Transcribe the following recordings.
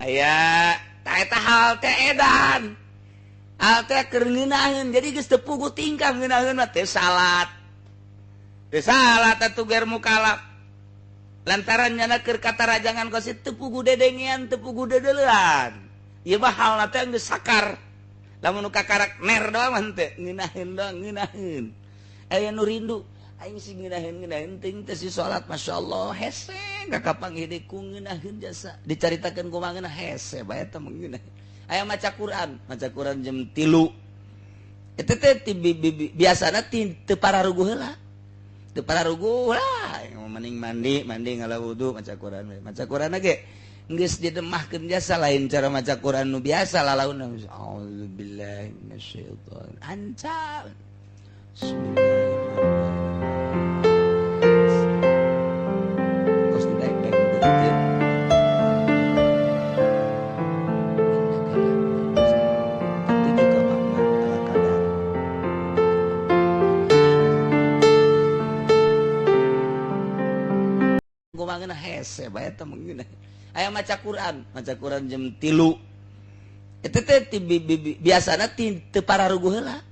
Aya tah eta hal teh edan. Hal teh keur ngeunaheun, jadi geus teu puguh tingkah ngeunaheun mah teu salat. Teu salat atuh ger mukalaf. Lantaran nyana keur katarajangan kosi teu puguh dedengean, teu puguh dedeleuan. Ieu mah halna teh geus sakar. Lamun nu kakarak ner doang mah teu ngeunaheun doang ngeunaheun. Aya nu rindu aing sih ngeunaheun ngeunaheun teuing teh si salat masyaallah hese kakapanggih deui ku ngeunaheun jasa dicaritakeun kumaha ngeunah hese bae teh ngeunah. Aya maca Quran, maca Quran jam 3. Eta teh biasana teu pararuguh heula. Teu pararuguh lah, mending mandi, mandi ngala wudu maca Quran we. Maca Quran ge geus didemahkeun jasa lain cara maca Quran nu biasa lalauna. Auzubillahi minasyaitonir anca. Bismillahirrahmanirrahim. Kos didaek-daek teu. Hese bae teh ngeunah. Aya maca Quran, maca Quran jam 3. Eta teh biasana teu pararuguh heula.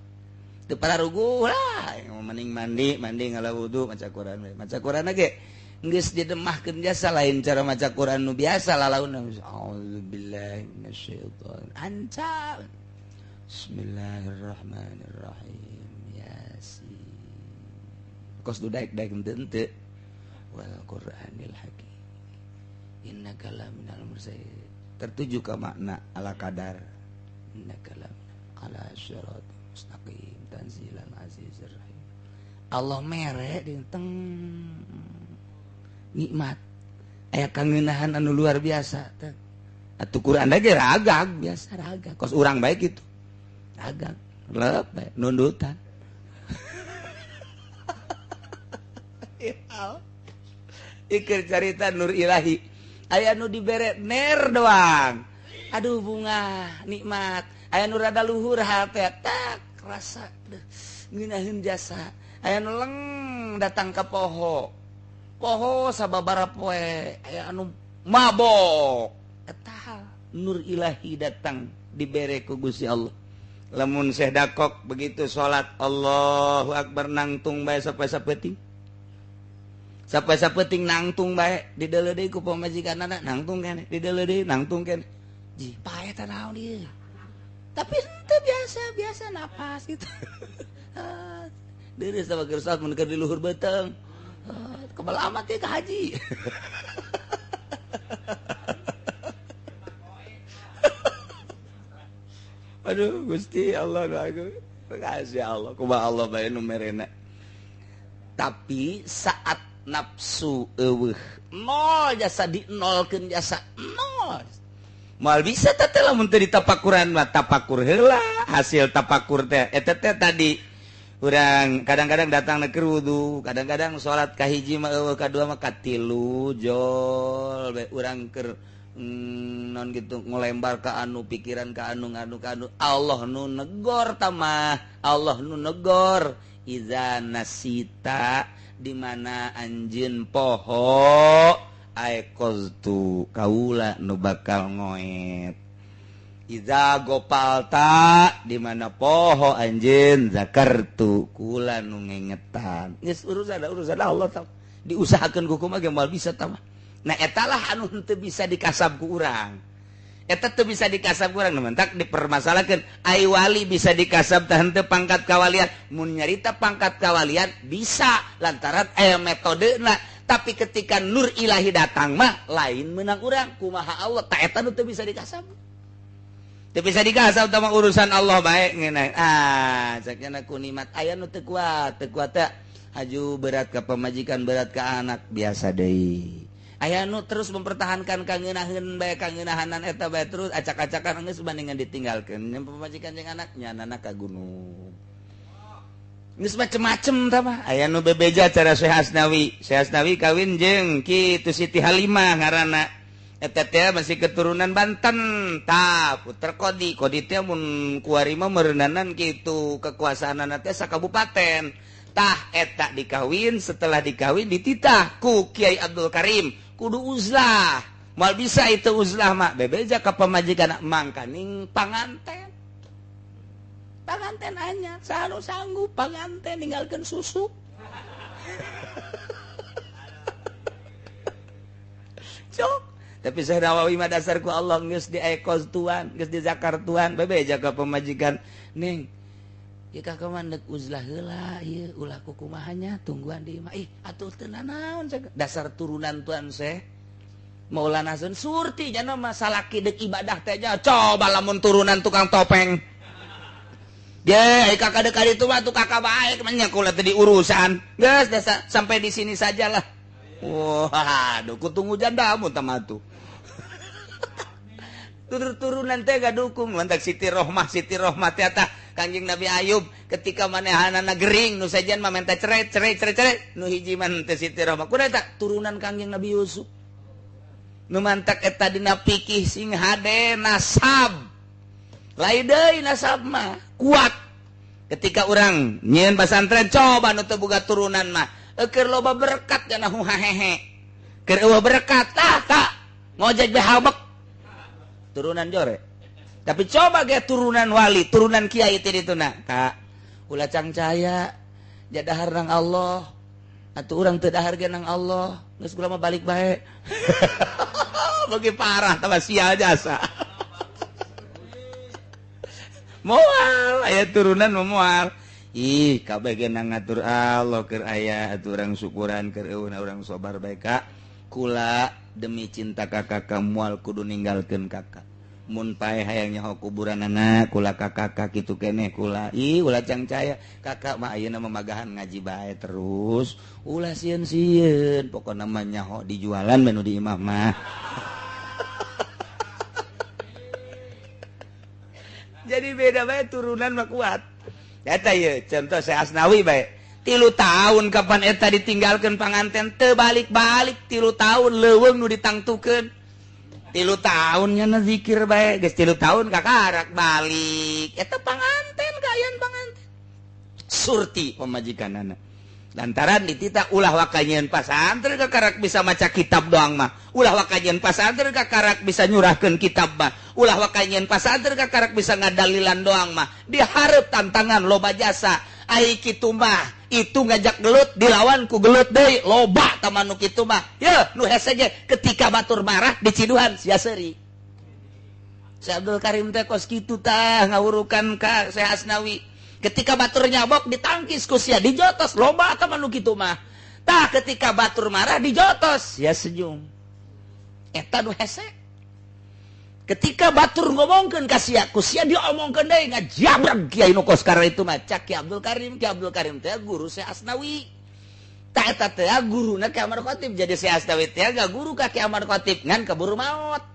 Teu pararuguh lah, mending mandi, mandi ngala wudu maca Quran we. Maca Quran ge geus didemahkeun jasa lain cara maca Quran nu biasa lalauna. Auzubillahi minasyaitonir anca. Bismillahirrahmanirrahim. Yasin. Kos dudaek-daek henteu. Wal Qur'anil Hakim. Innaka laminal mursalin. Tertuju ke makna ala kadar. Innaka laminal ala syiratal mustaqim tanzilal azizir rahim. Allah mere dinteng nikmat. Aya kangeunahan anu luar biasa teh. Atuh Quran ge ragag biasa ragag. Kos urang bae kitu. Ragag, lep bae nundutan. Ikir carita nur ilahi. Aya nu dibere ner doang. Aduh bunga nikmat. Aya nu rada luhur hate tak rasa ngeunaheun jasa. Aya nu leng datang ka poho. Poho sababaraha poe aya anu mabok. Eta nur ilahi datang dibere ku Gusti Allah. Lamun Syekh Dakok begitu salat Allahu Akbar nangtung bae sampai sapeting. Sampai sapeting nangtung bae dideuleu deui ku pamajikanana nangtung keneh dideuleu deui nangtung keneh. Ji pae teh naon ieu. Tapi henteu biasa biasa napas gitu. Deureuh sama keur salat mun keur di luhur beuteung. Kebal amat ieu ka haji. Aduh Gusti Allah aku. Makasih Allah kumaha Allah bae nu merena. Tapi saat nafsu eueuh nol jasa di nolkeun jasa nol moal bisa teh lamun teu ditapakuran mah tapakur heula hasil tapakur teh eta teh tadi urang kadang-kadang datang keur wudu kadang-kadang salat ka hiji mah eueuh kadua mah katilu jol bae urang keur non gitu ngolembar ka anu pikiran ka anu nganu ka anu Allah nu negor tamah Allah nu negor iza nasita di mana anjeun poho aiqaztu kaula nu bakal ngoet iza gopalta di mana poho anjeun zakartu kula nu ngengetan geus urusan urusan Allah tah diusahakeun ku kumaha ge moal bisa tah. Nah etalah anu henteu bisa dikasab ku urang. Eta teu bisa dikasab ku urang mentak dipermasalahkeun ai wali bisa dikasab tah henteu pangkat kawalian mun nyarita pangkat kawalian bisa lantaran aya metodena tapi ketika nur ilahi datang mah lain menang urang kumaha Allah ta eta nu teu bisa dikasab teu bisa dikasab tah mah urusan Allah bae ngeunah ah cakna ku nikmat aya nu teu kuat teh haju berat ka pamajikan berat ka anak biasa deui. Aya nu terus mempertahankan kangeunaheun bae kangeunahanan eta bae terus acak-acakan geus bandingan ditinggalkeun nya pamajikan jeung anak nyanana ka gunung. Geus macem-macem tah mah. Aya nu bebeja cara Syekh Asnawi. Syekh Asnawi kawin jeung kitu Siti Halimah ngaranna. Eta teh masih keturunan Banten. Tah puter Kodi. Kodi teh mun kuari mah meureunnanan kitu kekuasaanana teh sakabupaten. Tah eta dikawin setelah dikawin dititah ku Kiai Abdul Karim kudu uzlah. Moal bisa itu uzlah mah bebeja ka pamajikan mangkaning panganten. Panganten anyar selalu sanggup panganten ninggalkeun susu. Cok. Tapi saya Nawawi mah dasar ku Allah geus di ekos tuan, geus di zakar tuan, bebeja ka pamajikan ning. Ieu kakak mah deuk uzlah heula ieu ulah kukumaha nya tungguan di imah. Ih atuh teu nanaon dasar turunan tuan seh. Maulana Hasan surti jana mah salaki deuk ibadah teh nya coba lamun turunan tukang topeng. Ye, kakak dekat itu mah tuh kakak baik mah nya kula teh diurusan. Geus dasar sampai di sini sajalah. Wah, aduh ku tunggu janda mun tah mah tuh. Turun-turunan teh gadukung mantak Siti Rohmah teh tah Kanjeng Nabi Ayub ketika manehanana gering nu sejen mah menta cerai cerai cerai cerai nu hiji mah teh Siti Rohmah kudu eta turunan Kanjeng Nabi Yusuf. Nu mantak eta dina pikih sing hade nasab. Lain deui nasab mah kuat. Ketika urang nyieun pasantren coba nu teu boga turunan mah keur loba berkat kana huhahehe. Keur eueuh berkat tah tah ngojek be habek. Turunan jore. Tapi coba ge turunan wali, turunan kiai teh dituna. Kak, ulah cangcaya jadahar nang Allah. Atuh urang teu dahar ge nang Allah. Geus kula mah balik bae. Bagi parah tambah sial jasa. Moal aya turunan mah moal. Ih, kabeh ge nang ngatur Allah keur aya atuh urang syukuran keur eueuh urang sabar bae ka. Kula demi cinta kakak moal kudu ninggalkeun kakak. Mun paeh hayang nyaho kuburanana kula ka kakak kitu keneh kula. Ih, ulah cangcaya kakak mah ayeuna mamagahan ngaji bae terus. Ulah sieun-sieun pokona mah nyaho dijualan menu di imah mah. Jadi beda bae turunan mah kuat. Eta ieu contoh saya Asnawi bae. 3 tahun kapan eta ditinggalkeun panganten teu balik-balik 3 tahun leuweung nu ditangtukeun. 3 tahun nya zikir bae geus 3 tahun kakarak balik. Eta panganten kaayaan panganten. Surti pamajikanana. Lantaran ditita ulah waka nyieun pasantren kakarak bisa maca kitab doang mah. Ulah waka nyieun pasantren kakarak bisa nyurahkeun kitab mah. Ulah waka nyieun pasantren kakarak bisa ngadalilan doang mah. Dihareup tantangan loba jasa. Ai kitu mah itu ngajak gelut dilawan ku gelut deui loba taman nu kitu mah. Yeuh nu hese ge ketika batur marah diciduhan sia seuri. Syekh Abdul Karim teh kos kitu tah ngawurukan ka Syekh Asnawi. Ketika batur nyabok ditangkis ku sia dijotos loba taman nu kitu mah. Tah ketika batur marah dijotos sia senyum. Eta nu hese. Ketika batur ngomongkeun ka sia, ku sia diomongkeun deui ngajabrag kiai nu kos karena itu mah cak Ki Abdul Karim, Ki Abdul Karim teh guru Syekh Asnawi. Tah eta teh guruna Ki Amar Khatib, jadi Syekh Asnawi teh guru ka Ki Amar Khatib ngan keburu maot.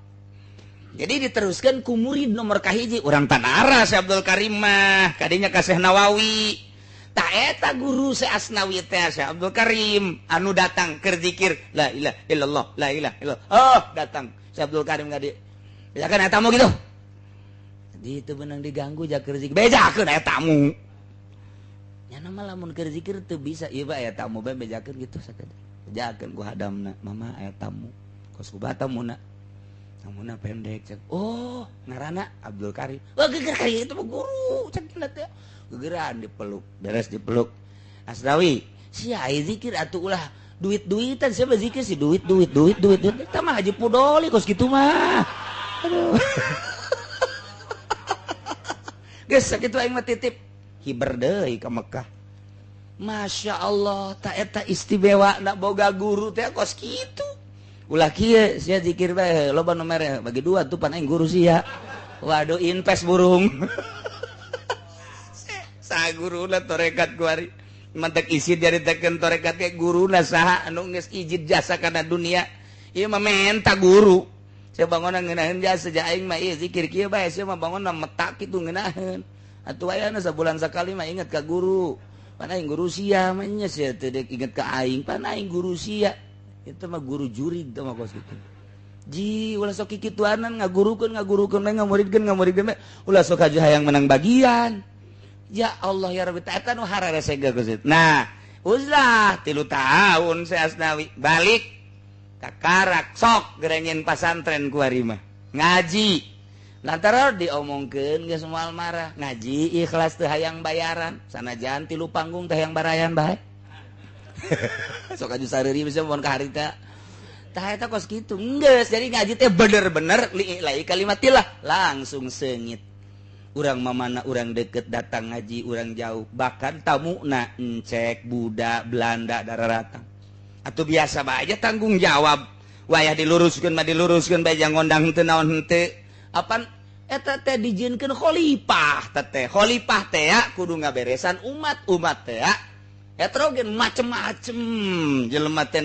Jadi diteruskan ku murid nomor kahiji urang tanara Syekh Abdul Karim mah kadinya ka Syekh Nawawi. Tah eta guru Syekh Asnawi teh Syekh Abdul Karim anu datang keur zikir la ilaha illallah la ilaha illallah. Oh, datang Syekh Abdul Karim ngadi. Bejakeun eta tamu gitu. Jadi itu benang diganggu ja keur zikir. Bejakeun aya tamu. Nya mah lamun keur zikir teu bisa ieu bae aya tamu bae bejakeun gitu sakedah. Bejakeun ku hadamna, mama aya tamu. Kos kumaha tamuna? Tamuna pendek cek. Oh, ngaranna Abdul Karim. Wah, geger ka itu mah guru cek teh. Gegeran dipeluk, beres dipeluk. Asnawi, sia aya zikir atuh ulah duit-duitan sia mah zikir si duit duit duit duit duit. Eta mah Haji Pudoli kos kitu mah. Aduh. Geus sakitu aing mah titip hiber deui ka Mekah. Masya Allah, ta eta istimewa na boga guru teh kos kitu. Ulah kieu sia zikir bae loba nu mere bagi dua tuh pan aing guru sia. Waduh invest burung. Saha guruna torekat kuari. Mantak isi diaritakeun torekat ge guruna saha anu geus ijid jasa kana dunia. Ieu mah menta guru. Sia bangunna ngeunaheun jasa ja aing mah ieu zikir kieu bae sia mah bangunna metak kitu ngeunaheun. Atuh ayana sabulan sakali mah inget ka guru. Pan aing guru sia mah nya sia teu deuk inget ka aing, pan aing guru sia. Itu mah guru jurig teh mah kos kitu. Ji ulah sok kikituanan ngagurukeun ngagurukeun bae ngamuridkeun ngamuridkeun bae ulah sok aja hayang menang bagian. Ya Allah ya Rabbi ta eta nu hararese geus. Nah, uzlah 3 tahun Syekh Asnawi balik Kakarak sok gerengin pasantren ku mah ngaji, lantaran diomongkeun geus moal marah. Ngaji ikhlas, teu hayang bayaran, sanajan tilu panggung teh hayang barayan bae. Sok aju sareri bisa mun ka harita. Tah, eta kos kitu geus. Jadi ngaji teh bener-bener li'ila'i kalimatillah, langsung seungit. Urang mamana, urang deket datang ngaji, urang jauh, bahkan tamu na encek budak Belanda darah datang atau biasa bae aja. Tanggung jawab wayah diluruskeun mah diluruskeun bae, jangan ngondang teu naon henteu. Apan eta teh dijieunkeun khalifah teh, khalifah teh ya kudu ngaberesan umat, umat teh ya heterogen, macem-macem jelema teh.